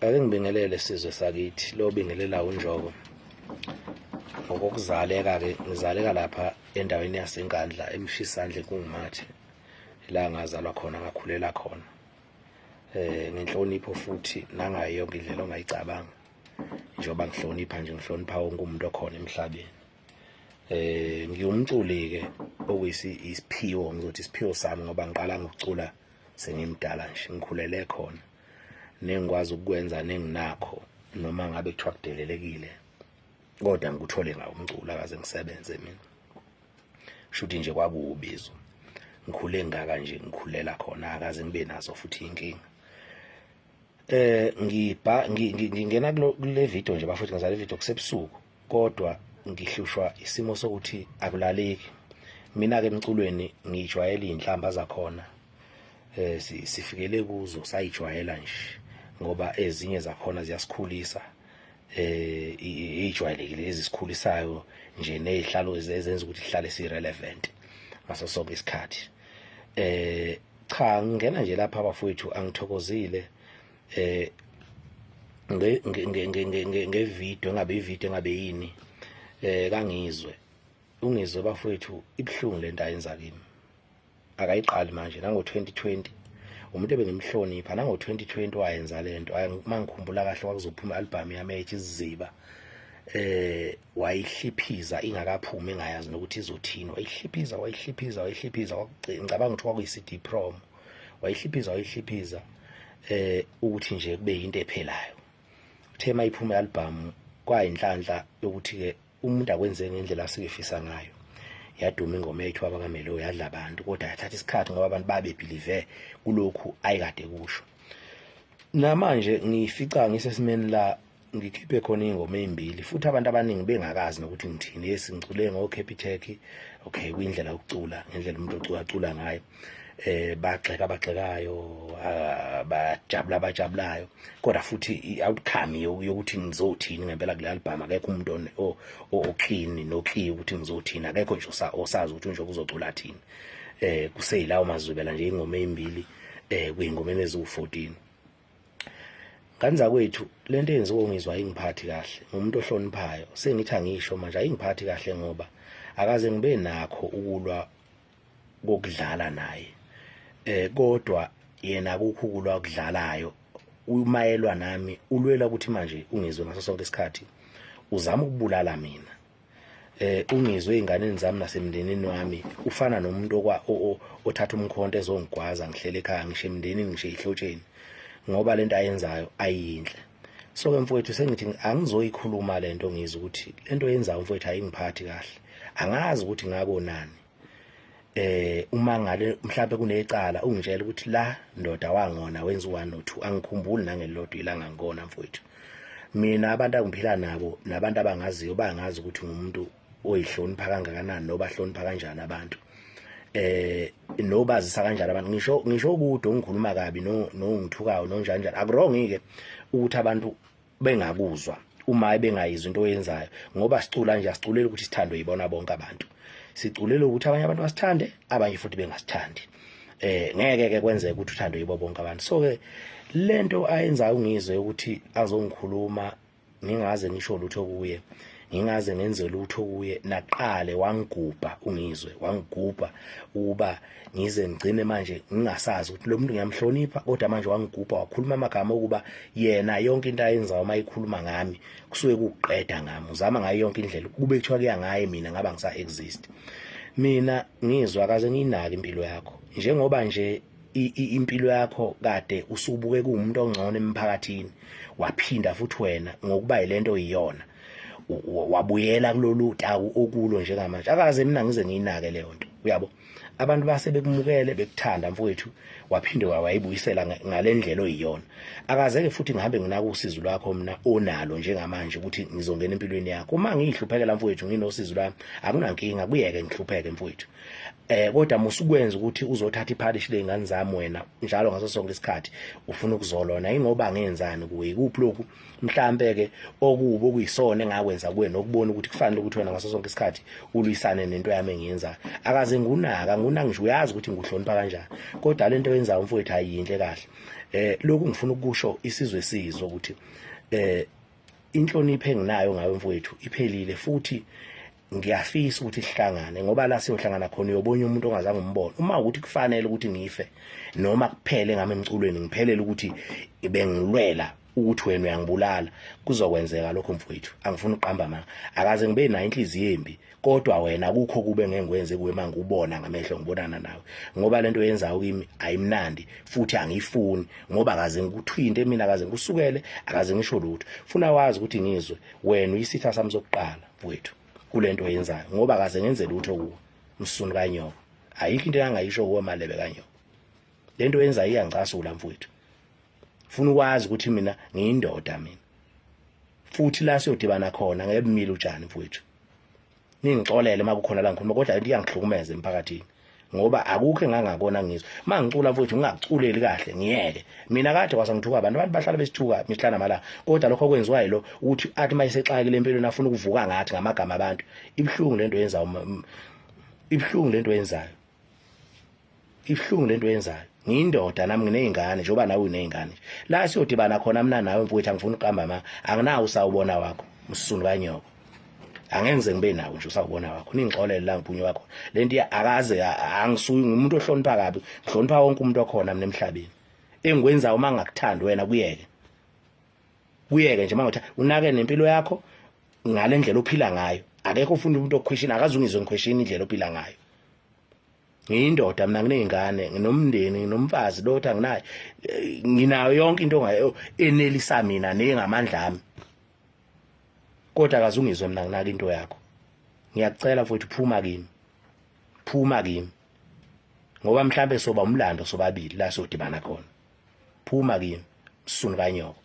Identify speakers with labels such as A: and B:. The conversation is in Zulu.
A: Ake ngibingelele sizwe sakithi lo bingelela uNjoko. Ngokokuzaleka ke ngizaleka lapha endaweni yaseNkandla eMshisandle kungumathe la ngazalwa khona ngakhulela khona. Eh ngenhlonipho futhi nangayo yonke indlela ongayicabanga. Njengoba ngihlonipha nje ngihlonipha wonke umuntu okhona emhlabeni. Eh ngiwumculi ke okuyisi isiphiwo ngizothi isiphiwo sami ngoba ngiqala ngokucula sengimdala nje ngikhulele khona. Nengikwazi ukukwenza nenginakho noma ngabe kuthiwa kudelelekile kodwa ngikuthole ngawo umculo akaze ngisebenze mina shuthi nje kwakuwubizo ngikhule ngaka nje ngikhulela khona akaze ngibe nazo futhi inkinga eh ngibha ngingena kule video nje bafethu ngizale video kusebusuku kodwa ngihlushwa isimo sokuthi akulaleki mina ke emculweni ngijwayele izinhlamba zakhona eh sifikele kuzo sayijwayela nje ngoba ezinye zakhona ziyasikhulisa eh ijwayelekile ezisikhulisayo nje nezihlalo ezenza ukuthi ihlale si relevant ngaso sonke isikhathi. Eh cha ngingena nje lapha abafowethu angithokozile eh nge nge nge nge video engabe ivideo engabe yini eh kangizwe ungizwe bafowethu ibhlungu lento ayenza kimi. Akayiqali manje nango-2020 umuntu ebengimhlonipha nango-2020 wayenza le nto. Uma ngikhumbula kahle kwakuzophuma i-albhamu yami ethi Isiziba eh wayihliphiza ingakaphumi engayazi nokuthi izothini wayihliphiza wayihliphiza wayihliphiza ngicabanga ukuthi kwakuyi-CD promo wayihliphiza wayihliphiza eh ukuthi nje kube yinto ephelayo. Uthe mayiphuma i-albhamu kwayinhlanhla yokuthi-ke umuntu akwenze ngendlela asuke efisa ngayo. Yaduma ingoma eyayithiwa abakamelo yadla abantu kodwa yathatha isikhathi ngoba abantu babebhilive kulokhu ayikade kusho. Namanje ngifica ngisesimeni la ngikhiphe khona iy'ngoma ey'mbili futhi abantu abaningi bengakazi nokuthi ngithini. Yes ngicule ngo-Capitec, okay kuyindlela yokucula ngendlela umuntu ocula acula ngayo. Eh bagxeka abagxekayo, bajabula abajabulayo kodwa futhi i-outcome yokuthi ngizothini ngempela kule album akekho umuntu o-clean no-clear ukuthi ngizothini akekho nje osazi ukuthi unje uzocula thini. Eh kuseyilawo mazwibela nje ingoma ezimbili eh kuyingoma eziwu-14. Ngane zakwethu lento eyenziwa ungizwa ayingiphathi kahle ngumuntu ohloniphayo sengithi angisho manje ayingiphathi kahle ngoba akaze ngibe nakho ukulwa kokudlala naye eh kodwa yena akukho ukulwa okudlalayo umayelwa nami ulwela ukuthi manje ungizwe ngaso sonke isikhathi uzama ukubulala mina. Eh ungizwe ezinganeni zami nasemndenini wami ufana nomuntu okwa othatha umkhonto ezongigwaza ngihlele ekhaya ngisho emndenini ngisho ezihlotsheni ngoba lento ayenzayo ayiyinhle. So ke mfowethu sengithi angizoyikhuluma lento ngizwe ukuthi lento oyenzayo mfowethu ayingiphathi kahle angazi ukuthi ngakonani. Eh uma ngale mhlawumbe kunecala ungitshela ukuthi la ndoda wangona wenza u1 no 2 angikhumbuli nangelilodwa ilanga ngikona mfowethu. Mina abantu angiphila nabo nabantu abangaziyo bangazi ukuthi ngumuntu oyihlonipha kangakanani nobahlonipha kanjani abantu eh nobazisa kanjani abantu ngisho ngisho kude ongikhuluma kabi no nongithukayo nonjani njani akurong ke ukuthi abantu bengakuzwa uma bengayizwa into oyenzayo ngoba sicula nje asiculeli ukuthi sithandwe yibona bonke abantu siculele ukuthi abanye abantu basithande abanye futhi bengasithandi. Eh ngeke ke kwenzeke ukuthi uthandwe yibo bonke abantu. So ke lento ayenzayo ungizwe ukuthi azongikhuluma ngingaze ngisho lutho kuye ngingaze ngenze lutho kuye naqale wangigubha ungizwe wangigubha ukuba ngize ngigcine manje ngingasazi ukuthi lo muntu ngiyamhlonipha kodwa manje wangigubha wakhuluma amagama okuba yena yonke into ayenzayo uma ikhuluma ngami kusuke kuqeda ngami uzama ngayo yonke indlela kube kuthiwa kuya ngaye mina ngaba ngisa exist. Mina ngizwa kaze ngiyinake impilo yakho njengoba nje impilo yakho kade usubuke kuwumuntu ongcono emphakathini waphinda futhi wena ngokuba yilento oyiyona wabuyela kulolu taku okulo njengamanje akaze mina ngize ngiyinake leyo nto uyabo. Abantu base bekumukele bekuthanda mfowethu waphinde wayibuyisela ngalendlela oyiyona akaze ke futhi ngihambe nginaka usizo lwakho mina onalo njengamanje ukuthi ngizongena empilweni yakho uma ngihluphekela mfowethu nginosizo lwami akunankinga kuyeke ngihlupheke mfowethu. Eh kodwa musukwenza ukuthi uzothatha iphalishi lezingane zami wena njalo ngaso sonke isikhathi ufuna ukuzolona ingoba ngenzani kuwe ikuphi lokhu mhlambe ke okubi okuyisona engakwenza kuwe nokubona ukuthi kufanele ukuthi wena ngaso sonke isikhathi ulwisane nento yami engiyenzayo akaze ngunaka nguna ngisho uyazi ukuthi ngikuhlonipha kanjani kodwa lento oyenzayo mfowethu ayiyinhle kahle. Lokhu ngifuna ukusho isizwe sizwe ukuthi inhlonipho enginayo ngawe mfowethu iphelile, futhi ngiyafisa ukuthi sihlangane, ngoba la siyohlangana khona uyobona umuntu ongazange umbone. Uma ukuthi kufanele ukuthi ngife noma kuphele ngami emculweni, ngiphelele ukuthi bengilwela ukuthi wena uyangibulala, kuzokwenzeka lokho mfowethu. Angifuni ukuqamba amanga, akaze ngibe nayo inhliziyo embi, kodwa wena akukho kube ngengikwenze kuwe mangikubona ngamehlo ngibonana nawe, ngoba lento oyenzayo kimi ayimnandi futhi angiyifuni, ngoba akaze ngikuthinte mina, akaze ngikusukele, akaze ngisho lutho. Funa wazi ukuthi ngizwe wena uyisitha sami sokuqala mfowethu kulento oyenzayo, ngoba akaze ngenze lutho kuwe msunu kanyoko. Ayikho into engangayisho kuwe malebe kanyoko. Lento oyenzayo iyangicasula mfowethu. Funa ukwazi ukuthi mina ngiyindoda mina, futhi la siyodibana khona ngeke bumile utshani mfowethu. Ningixolele uma kukhona la ngikhuluma, kodwa into iyangihlukumeza emphakathini, ngoba akukho engangakona ngizwe uma ngicula mfowethu ngingakuculeli kahle, ngiyeke mina. Kade kwase ngithuka abantu, abantu bahlala besithuka mihla namalanga, kodwa lokho okwenziwa yilo ukuthi athi uma esexakile empilweni afuna ukuvuka ngathi ngamagama abantu. Ibuhlungu lento yenzayo, ibuhlungu lento yenzayo, ibuhlungu lento yenzayo. Ngiyindoda nami, nginey'ngane njengoba nawe uney'ngane. La siyodibana khona mina nawe mfowethu, angifuni ukuqamba ama, anginawo usawubona wakho msunu kanyoko, angeke ngize ngibe nawo nje usawubona wakho. Ningixolele la ngiphunyuka khona le nto, akaze angisuyi ngumuntu ohlonipha kabi, ngihlonipha wonke umuntu okhona mina emhlabeni. Engikwenzayo uma ngingakuthandi wena kuyeke, kuyeke nje, mangothi unake nempilo yakho ngale ndlela ophila ngayo. Akekho ufuna umuntu okhweshini, akaze ungizwe ngikhweshini indlela ophila ngayo. Ngiyindoda mina, nginey'ngane, nginomndeni, nginomfazi lotha anginayo, nginayo yonke into ongayo enelisa mina nengamandla ami, kodwa akaze ungizwe mina nginaka into yakho. Ngiyakucela mfowethu, phuma kimi, phuma kimi, ngoba mhlambe soba umlando sobabili la sodibana khona. Phuma kimi msunu kanyoko.